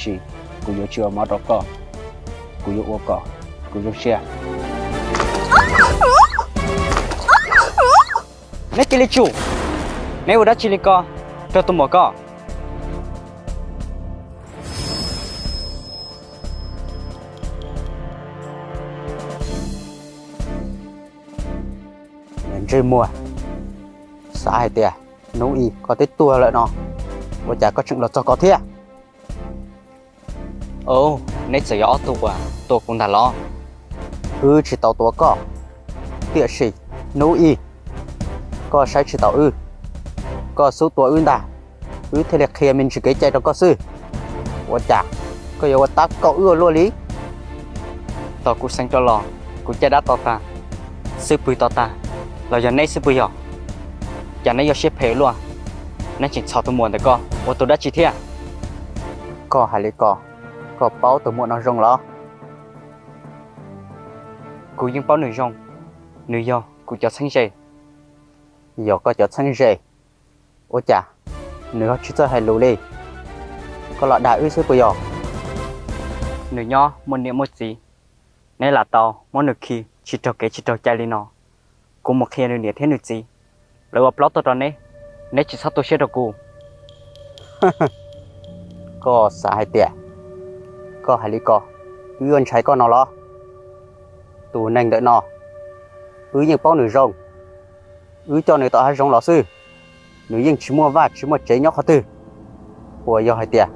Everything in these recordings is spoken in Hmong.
sis kuv yuav tsis ua mov rau koj, kuv yuav ua kom kuv zoo siab. Neb cia li tsum! Neb ua dab tsi li ko rau tus muam ko? Ntsej muag, xav hais tias hnub ib koj twb tuag lawm no, ua cas koj tseem los txog ko thiab? Neb txawm yog ob tug uas tua kuv ntag los? Wb tsis tau tua koj, tiam sis hnub ib koj saib tsis taus wb, koj xub tua wb ntag, wb thiaj li qhia me ntsis kev cai rau koj xwb. Ua cas koj yuav ua tab kaum wb ua luaj li? Thaum kuv xeev rov los, kuv caj dab to tag, xub pwg to tag, los yog neb xwb puas yog? Cas neb yuav siab phem luaj, neb tseem txhom tus muam ntawm ko ua tus dab tsi thiab? Koj hais li ko, koj paub tus muam no zoo los? Kuv yeej paub nws zoo, nws yog kuv cov txheeb ze. Yog koj cov txheeb ze, ua cas nws ho tsis txawj hais lus li? Koj los dag wb xwb puas yog? Nws nyob muaj niam muaj txiv, neb lam tau muab nws khi tsis raug kev tsis raug cai li no. Kuv mus qhia nws niam thiab nws txiv, lawv ua plaub tuaj rau neb, neb tsis txhob tu siab rau kuv. Koj xav hais tias koj hais li ko, wb yuav ntshai koj no los? Tus neeg ntawm no, wb yeej paub nws zoo, wb coj nws tom hav zoov los xwb, nws yeej tsis muaj vaj tsis muaj tsev nyob qhov twg. Puas yog hais tias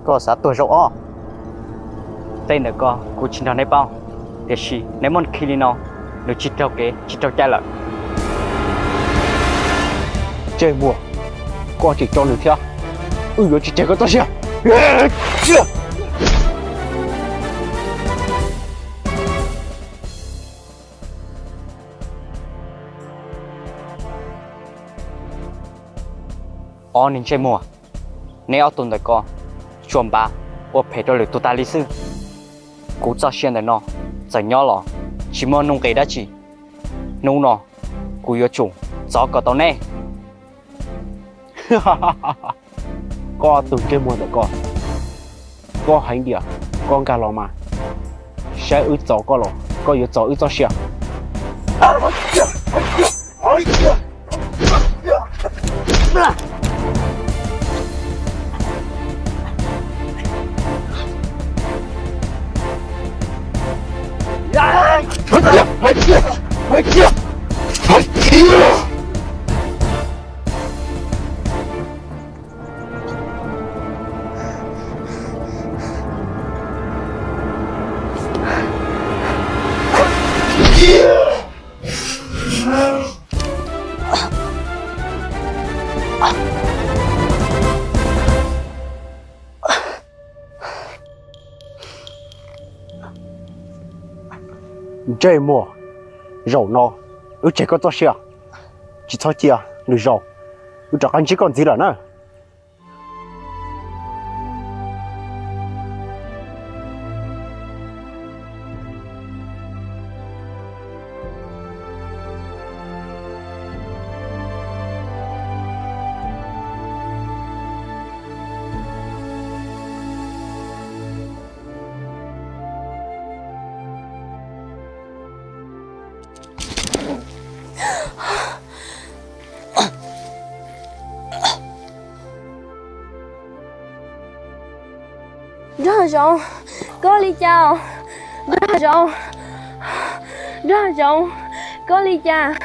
koj xav tuag zaum ob? Tej ntawm ko kuv tsis nrog neb paub, tiam sis neb muab nws khi li no, nws tsis raug kev tsis raug cai lawm. Ntsej muag, koj tseem tso nws thiab, wb yuav tsis tseg koj txoj sia. Ob niag ntsej muag, neb ob tug ntawm ko tsuas npav ua phem rau lwm tus tas li xwb. Kuv txoj sia ntawm no txawm nyob los tsis muaj nuj nqis dab tsi. Hnub no kuv yuav tsum txov kom tau neb. Koj tus ntsej muag ntawm ko, koj heev tiag, koj nkag los mas, saib wb txov koj los koj yuav txov wb txoj sia. Ntsej muag, zaum no wb tseg koj txoj sia, tsis txhob cia lwm zaus wb rov qab ntsib koj ntxiv lawm na. Nraug Hav Zoov, koj li cas? Nraug Hav Zoov, Nraug Hav Zoov, koj li cas?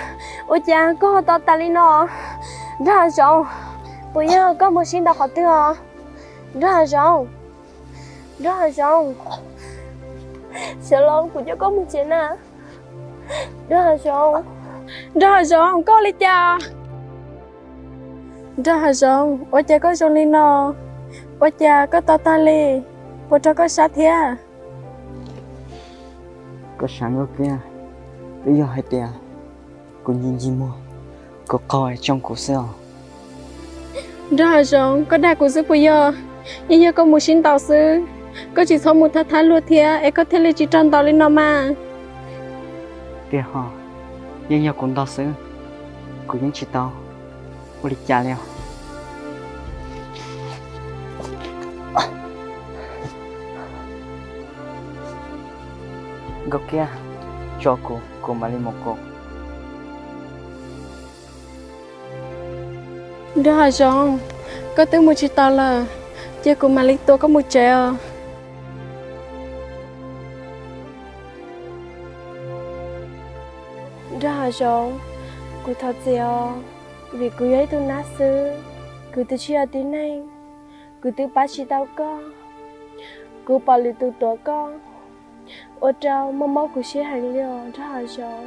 Ua cas koj ho to tas li no? Nraug Hav Zoov, puas yog koj mus sib ntaus qhov twg os? Nraug Hav Zoov, Nraug Hav Zoov, xyov los kuv coj koj mus tsev na. Nraug Hav Zoov, Nraug Hav Zoov, koj li cas? Nraug Hav Zoov, ua cas koj zoo li no? Ua cas koj to tag li? Puas raug koj sab thiab? Koj sab Nkauj Kiab, twb yog hais tias kuv ncig ncig muag, kuv qaug es tsoo kuv xwb os. Nraug Hav Zoov, koj dag kuv xwb puas yog? Yeej yog koj mus sib ntaus xwb, koj tsis txhob mus thab thab luag thiab es koj thiaj li tsis raug ntaus li no mas. Tiag ho, yeej yog kuv ntog xwb, kuv yeej tsis tau ua li cas li os. Nkauj Kiab, tso kuv, kuv mam li mus kuv. Nraug Hav Zoov, koj twb mus tsis tau lawm, cia kuv mam li tuav koj mus tsev os. Nraug Hav Zoov, kuv thov txim os, vim kuv yog ib tug nab xwb, kuv twb tsis yog tib neeg, kuv twb pab tsis tau koj, kuv pom lwm tus tuav koj, ua rau mob mob kuv siab heev li os Nraug Hav Zoov.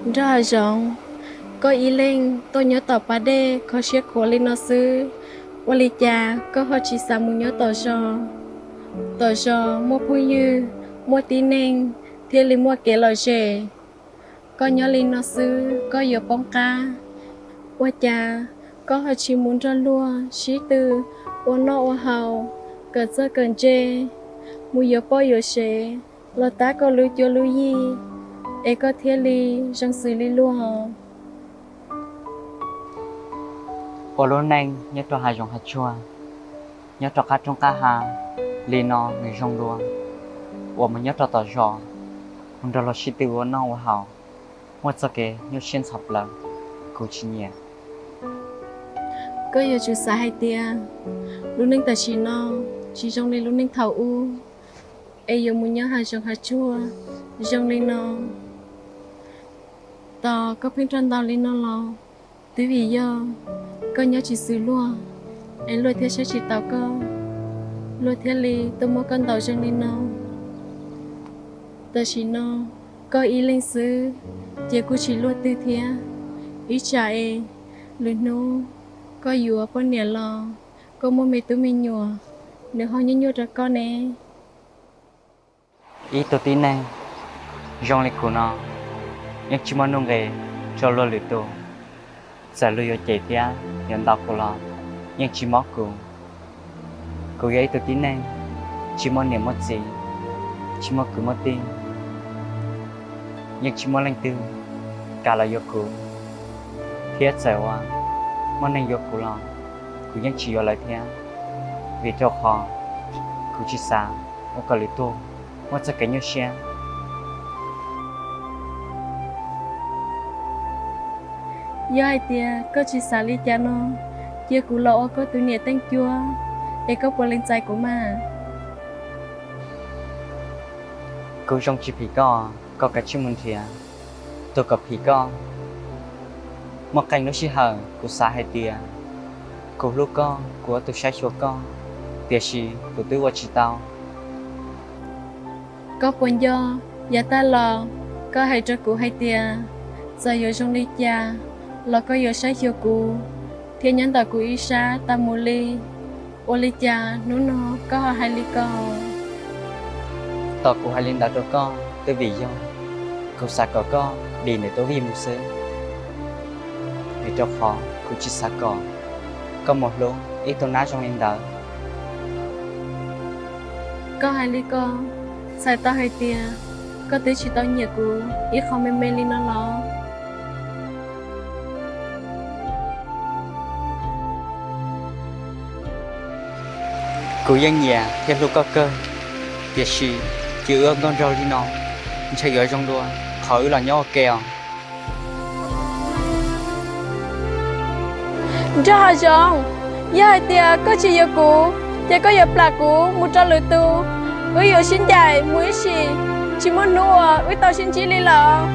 Nraug Hav Zoov, koj ib leeg tuaj nyob tom pas dej kho siab khuav li no xwb, ua li cas koj ho tsis xav mus nyob tom zos? Tom zos muaj phooj ywg, muaj tib neeg, thiaj li muaj kev lom zem. Koj nyob li no xwb koj yuav poob qab. Ua cas koj ho tsis mus nrog luag sib tw ua noj ua haus, kawm txawj kawm ntse, mus yuav poj yuav sev los tab koj lub cuab lub yig, es koj thiaj li zoo xws li luag? Ua lub neej nyob rau hav zoov hav tsuag, nyob rau qab roob qab hav li no nws zoo dua uas mus nyob rau tom zos, mus nrog luag sib tw ua noj ua haus, muaj txoj kev nyuaj siab ntxhov plaws, kuv tsis nyiam. Koj yuav tsum xav hais tias lub neej tam sim no tsis zoo li lub neej thaum ub, es yuav mus nyob hav zoov hav tsuag zoo li no. Tos koj pheej roj ntau li no los twb vim yog koj nyob tsis xws luag, es luag thiaj saib tsis taus koj, luag thiaj li tuaj muab koj ntaus zoo li no. Tam sim no koj ib leeg xwb, ces kuj tsis luaj twg thiab. Ib tsam es lwm hnub koj yuav poj niam los koj muaj me tub me nyuam, nws ho nyuaj nyuaj rau koj ne. Ib tug tib neeg zoo li kuv no yeej tsis muaj nuj nqis rau luag lwm tus. Txawm luag yuav cem thiab yuav ntaus kuv los yeej tsis mob kuv. Kuv yog ib tug tib neeg tsis muaj niam muaj txiv, tsis muaj kwv muaj tij, yeej tsis muaj leej twg kam los yuav kuv, thiab txawm uas muaj neeg yuav kuv los kuv yeej tsis yuav lawv thiab, vim rau qhov kuv tsis xav ua kom lwm tus muaj txoj kev nyuaj siab. Yog hais tias koj tsis xav li cas no, cia kuv los ua koj tus niam teej cua, es koj puas lees txais kuv mas? Kuv zoo tsis phim koj, koj kav tsij mus nrhiav tus kom phim koj. Muaj qee lub sij hawm kuv xav hais tias kuv hlub koj, kuv yuav tus saib xyuas koj, tiam sis kuv twb ua tsis tau. Koj puas nco yav tag los koj hais rau kuv hais tias txawm yuav zoo li cas los koj yuav saib xyuas kuv thiab nyob ntawm kuv ib sab tas mus li. Ua li cas hnub no koj ho hais li ko? Tos kuv hais li ntawd rau koj twb vim yog kuv xav kom koj dim nws tus vij mus xwb, vim rau qhov kuv tsis xav kom koj mus hlub ib tug nab zoo li ntawd. Koj hais li ko txhais tau hais tias koj twb tsis tau nyiam kuv ib qho me me li no los? Kuv yeej nyiam thiab hlub koj kawg, tiam sis cia wb ua nkauj nraug li no ntshe yuav zoo dua qhov wb los nyob ua ke os. Nraug Hav Zoov, yog hais tias koj tsis yuav kuv, ces koj yuav plam kuv mus rau lwm tus, wb yuav sib ncaim mus ib sim, tsis muaj hnub uas wb tau sib ntsib li lawm.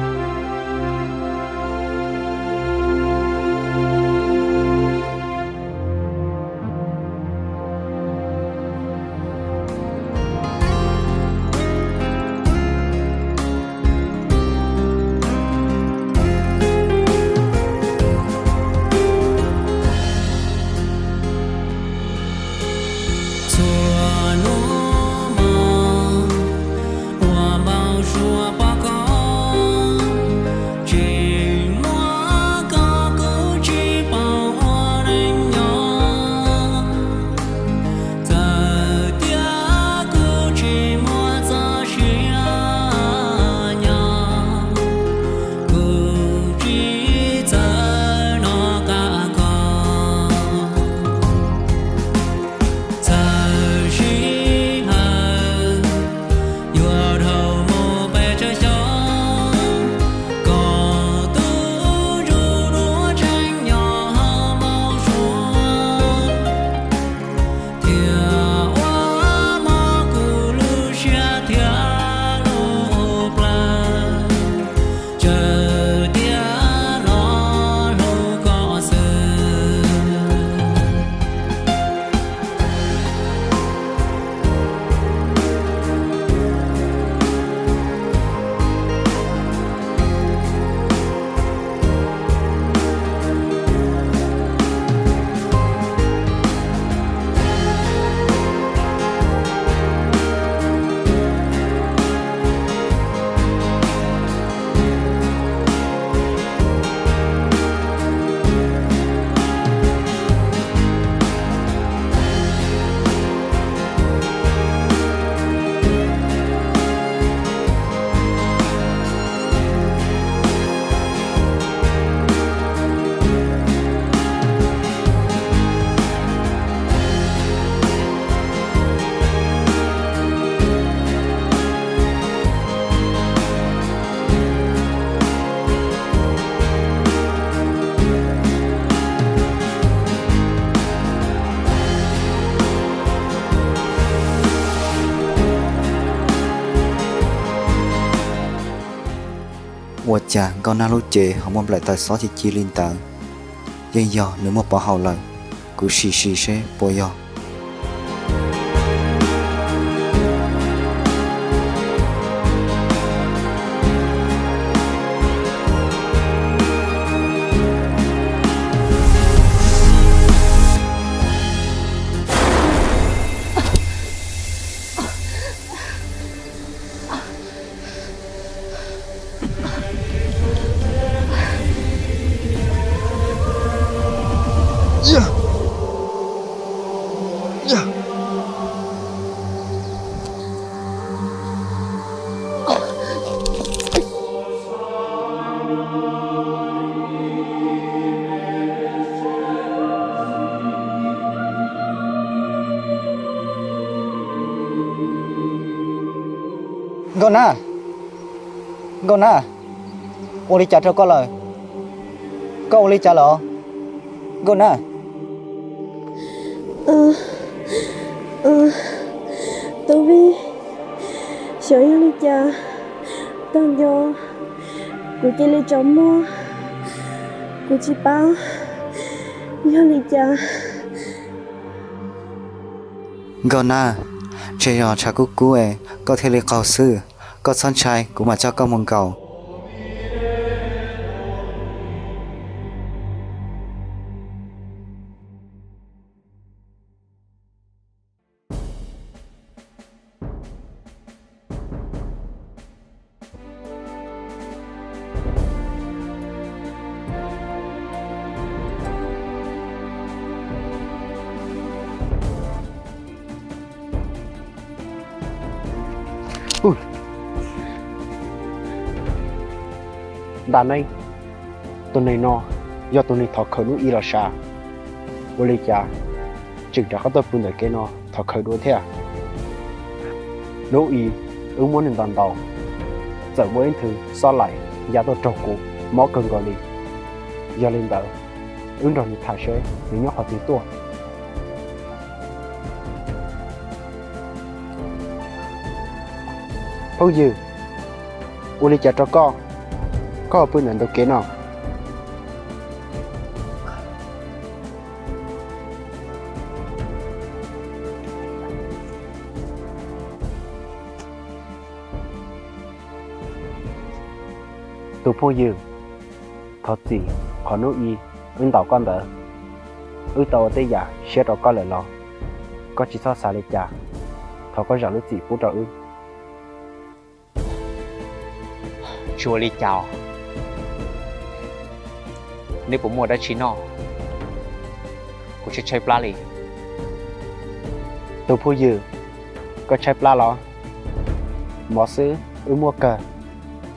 Txhua hnub mog, Ua cas Nkauj Nag lub cev ho muaj nplaim taws xob ci ci li ntawd? Yeej yog nws muaj pov haum lawm, kuv sim sim seb puas yog. Nkauj Nag, Nkauj Nag, ua li cas rau koj lawm? Koj ua li cas lawm os, Nkauj Nag? Tub Vij, xyov yog li cas, tag nco kuv cia li tsaus muag, kuv tsis paub yog li cas. Nkauj Nag, ntshe yog tshav kub kub es koj thiaj li qaug xwb. Koj txhob ntshai, kuv mam coj koj mus nkaum. Ntaj neeb, tus neeg no yog tus neeg thov khawm Nub I los sav? Ua li cas tseem rov qab tuaj pw ntawm kev no thov khawm dua thiab? Nub I, wb muab nws ntaus ntaus, txawm muaj ib nthwv xob laim ya tuaj raug kuv mob kawg nkaus li. Yog li ntawd, wb nrog nws tham seb nws nyob qhov twg tuaj. Phooj ywg, ua li cas rau koj, koj ho pw ntawm ntug kev no? Tus phooj ywg, thov txim qhov Nub I wb ntaus koj ntawd. Wb tau ua tej yam siab rau koj lawm los koj tsis txhob xav li cas. Thov koj zam lub txim pub rau wb. Tsis ua li cas os. Neb puas muaj dab tsi noj? Kuv tshaib tshaib plab li. Tus phooj ywg, koj tshaib plab los? Mov xwb wb muaj kawg,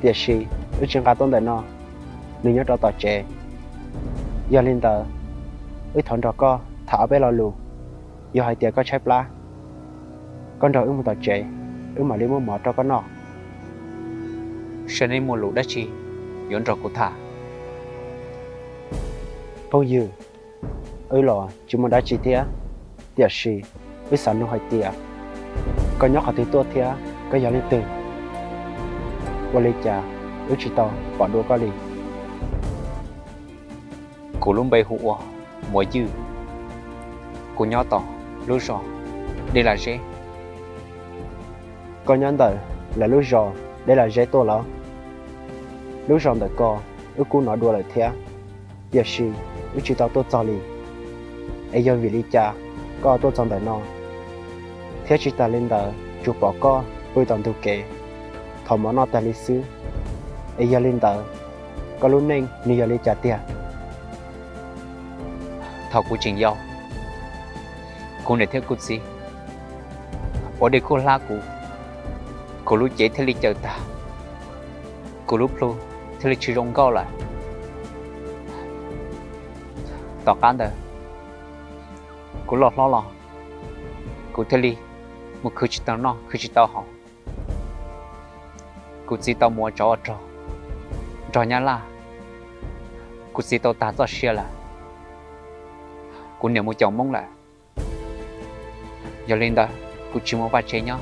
tiam sis wb tsis nqa tuaj ntawm no, nws nyob rau tom tsev. Yog li ntawd, wb thov nrog koj tham ob peb lo lus. Yog hais tias koj tshaib plab, koj nrog wb mus tom tsev, wb mam li muab mov rau koj noj. Saib neb muaj lus dab tsi yuav nrog kuv tham? Phooj ywg, wb los tsis muaj dab tsi thiab, tiam sis wb xav nug hais tias koj nyob qhov twg tuaj thiab koj yog leej twg? Ua li cas wb tsis tau pom dua koj li? Kuv lub npe hu ua Muas Ywj. Kuv nyob tom lub zos Dej Lam Zeb. Koj nyob ntawm lawv lub zos Dej Lam Zeb tuaj los? Lub zos ntawm ko wb kuj hnov dua lawm thiab, tiam sis wb tsis tau tuaj txog li. Es yog vim li cas koj tuaj txog ntawm no? Thiab tsis tas li ntawd tsuas pom koj pw tom ntug kev thov mov noj tag li xwb. Es yog li ntawd, koj lub neej nws yog li cas tiag? Thaum kuv tseem yau, kuv niam thiab kuv txiv ua dej kuj hlab kuv, kuv lub cev thiaj li cawm tag, kuv lub plhu thiaj li tsis zoo nkauj lawm. Tom qab ntawd kuv loj hlob los, kuv thiaj li mus khwv tsis tau noj khwv tsis tau haus. Kuv txiv tau mus ua tsov ua rog nrog Nyab Laj, kuv txiv tau tag txoj sia lawm, kuv niam mus caum Hmoob lawm. Yog li ntawd kuv tsis muaj vaj tsev nyob,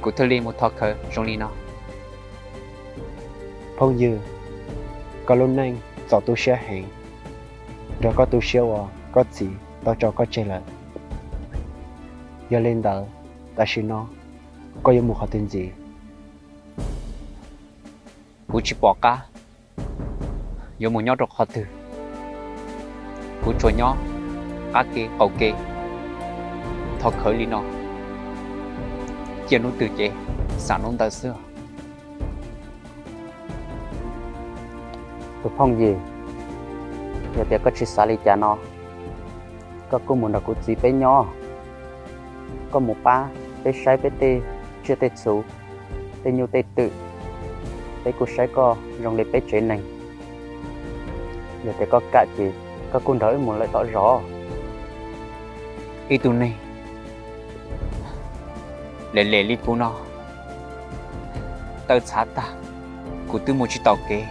kuv thiaj li mus thov khawv zoo li no. Phooj ywg, koj lub neej txaus tu siab heev, nrog koj tu siab uas koj txiv tau tso koj tseg lawm. Yog li ntawd, tam sim no koj yuav mus qhov twg ntxiv? Kuv tsis pom qab yuav mus nyob rau qhov twg. Kuv tsuas nyob qab kev qaum kev, thov khawv li no, ciaj hnub twg ces xam hnub ntawd xwb. Tus phooj ywg, yog tias koj tsis xav li cas no, koj kuj mus nrog kuv txiv peb nyob. Koj mus pab peb saib peb tej tsiaj tej txhu, tej nyuj tej twm, peb kuj saib koj zoo li peb tsev neeg. Yog tias koj kam ces koj kuj nrog wb mus lawm tom zos. Ib tug neeg lem lem li kuv no, taw txhav tag, kuv twb mus tsis taus kev,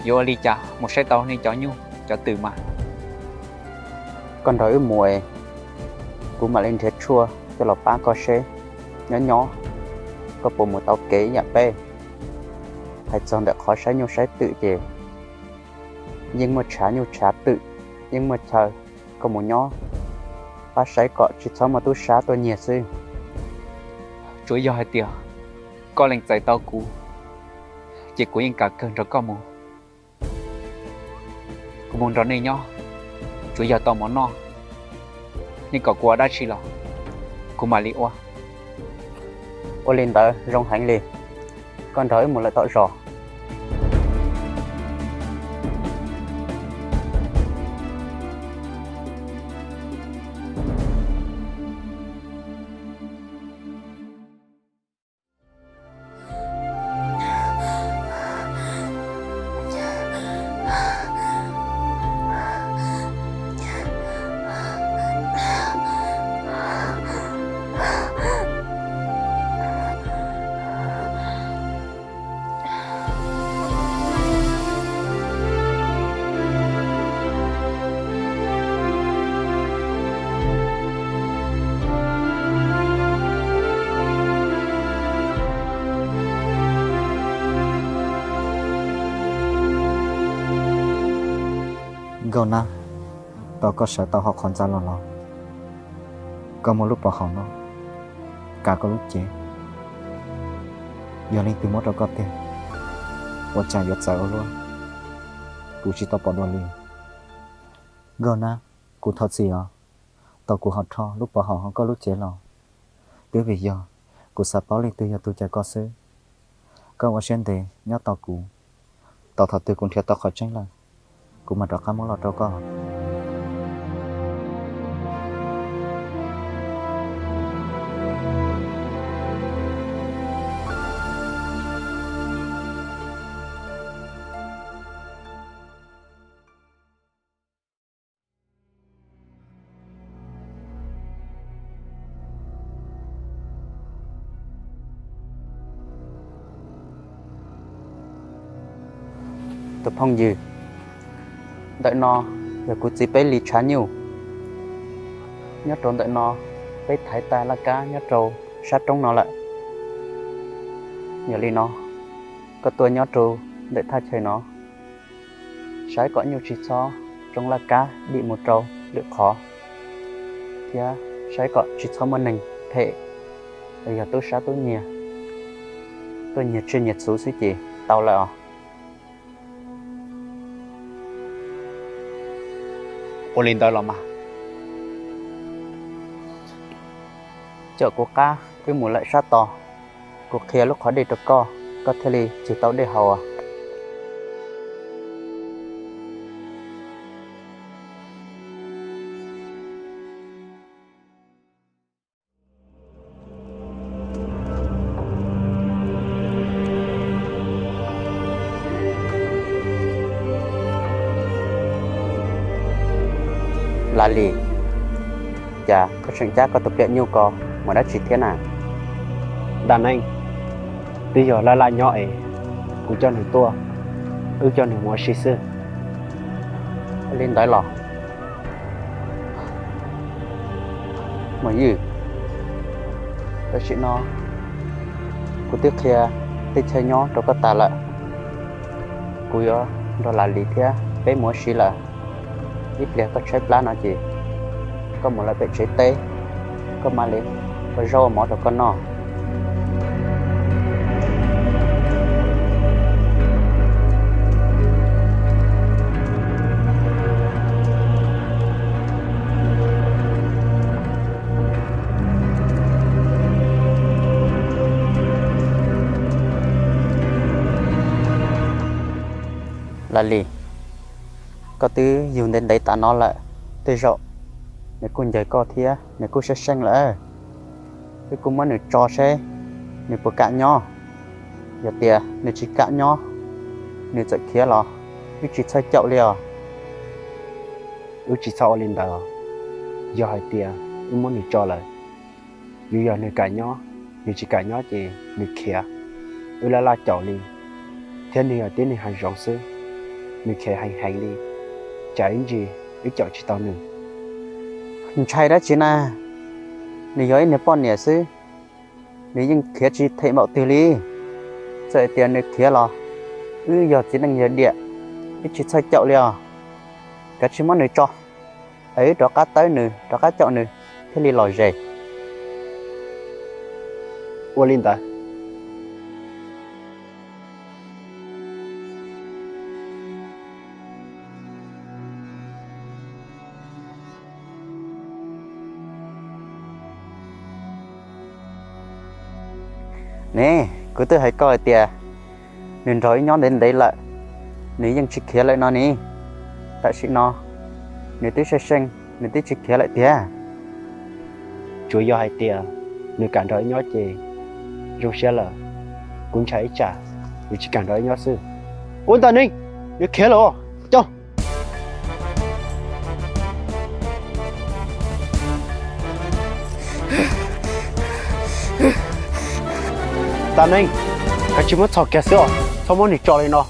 yuav ua li cas mus saib tau nej cov nyuj cov twm mas? Koj nrog wb mus es kuv mam li nrhiav tshuaj coj los pab koj seb nyob nyob koj puas mus tau kev ib yam peb. Hais txog ntawm qhov saib nyuj saib twm ces yeej muaj tshav nyuj tshav twm, yeej muaj chaw, koj mus nyob pab saib kom tsis txhob muaj tub sab tuaj nyiag xwb. Tsuav yog hais tias koj lees txais tau kuv, ces kuv yeej kam kawg nrog koj mus. Kuv mus nrog nej nyob, tsuav yog tau mov noj, nej kom kuv ua dab tsi los kuv mam li ua. Ua li ntawd zoo heev li, koj nrog wb mus lawm tom zos. Nkauj Nab, tau koj sawv tau hauv qhov ntxa los los, koj muab lub pov haum no kav koj lub cev. Yog leej twg muab rau koj tiag, ua cas yuav txawv ua luaj, kuv tsis tau pom dua li. Nkauj Nab, kuv thov txim os, tau kuv ho rho lub pov haum hauv koj lub cev los, twb vim yog kuv xav paub leej twg yog tus cawm koj xwb. Koj ua siab ntev nyob tos kuv, tos thaum twg kuv nrhiav tau qhov tseeb lawm, kuv mam rov qab muab los rau koj. Tus phooj ywg, ntawm no yog kuv txiv peb li tshav nyuj. Nyob rau ntawm no, peb thaiv tag laj kab nyob rau sab roob no lawm. Yog li no, koj tuaj nyob rau ntawm thaj chaw no, saib kom nyuj tsis txhob tsoo laj kab dim mus rau lwm qhov, thiab saib kom tsis txhob muaj neeg phem los yog tub sab tub nyiag tuaj nyiag tsiaj nyiag txhu xwb ces tau lawm os. Ua li ntawd los mas, caum kuv qab wb mus lawm sab tod, kuv qhia lub qhov dej rau koj, koj thiaj li cug tau dej haus. Laj Lis, cas koj tseem cab koj tus pliam nyuj ko mus dab tsi thiab na? Dab neeg, twb yog Laj Laj nyob es kuv coj nws tuaj, wb coj nws mus ua si xwb. Li ntawd los? Muam Ywj, tam sim no kuv twb qhia tej chaw nyob rau koj tas lawm. Kuv yuav nrog Lam Lis thiab peb mus ua si lawm. Ib pliag koj tshaib plab no ces koj mus lawm pem tsev teb, koj mam li ua zaub ua mov rau koj noj. Lam Lis, koj twb yug ntev ntev tas no lawm, tej zaum nws kuj ncaws koj thiab nws kuj saib seej lawm. Wb kuj muab nws tso seb nws puas kam nyob. Yog tias nws tsis kam nyob, nws txawm khiav los wb tsis txhawj caum li os. Wb tsis txhob ua li ntawd. Yog hais tias wb muab nws tso lawm, yuav yog nws kam nyob, nws tsis kam nyob ces nws khiav, wb laj laj caum li, thiab nws yog tib neeg hav zoov xwb, nws khiav heev heev li, tsam ib ntsis wb caum tsis tau nws. Ntshai dab tsi na, nws yog ib niag poj niam xwb, nws yeej khiav tsis them npaum twg li. Txawm hais tias nws khiav los wb yog txiv neej yog diam, wb tsis txhawj caum li os. Kav tsij muab nws tso, es wb rov qab tawb nws, rov qab caum nws thiaj li lom zem. Ua li ntawd. Ne, kuv twb hais koj hais tias nws nrog wb nyob ntev ntev lawm, nws yeej tsis khiav lawm no ne. Tam sim no nws twb saib seej, nws twb tsis khiav lawm tiag. Tsuas yog hais tias nws kam nrog wb nyob ces zoo siab lawm. Kuv ntshai ib tsam nws tsis kam nrog wb nyob xwb. Ua ntawm ne, nws khiav lawm os. Coj. Tam neej, kav tsij muab txhom kiag xwb os, txhob muab nws tso li no,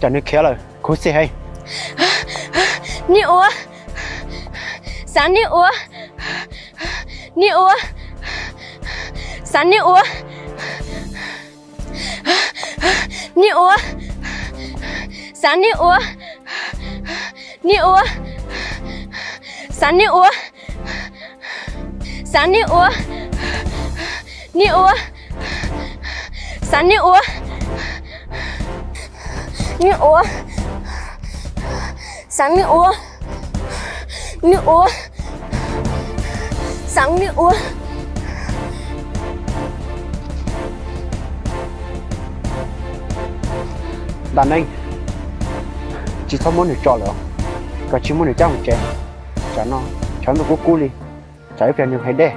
tsam nws khiav lawm khuv xim heev. Niam ua, xav niam ua, niam ua, xav niam ua, niam ua, xav niam ua, niam ua, xav niam ua, xav niam ua, niam ua, xav niam ua, niam ua, xav niam ua, niam ua, xav niam ua. Tam neej, tsis txhob muab nws tso lawm, kav tsij muab nws coj mus tsev. Tsam no tshav ntuj kub kub li, tsam ib pliag nws hais dej.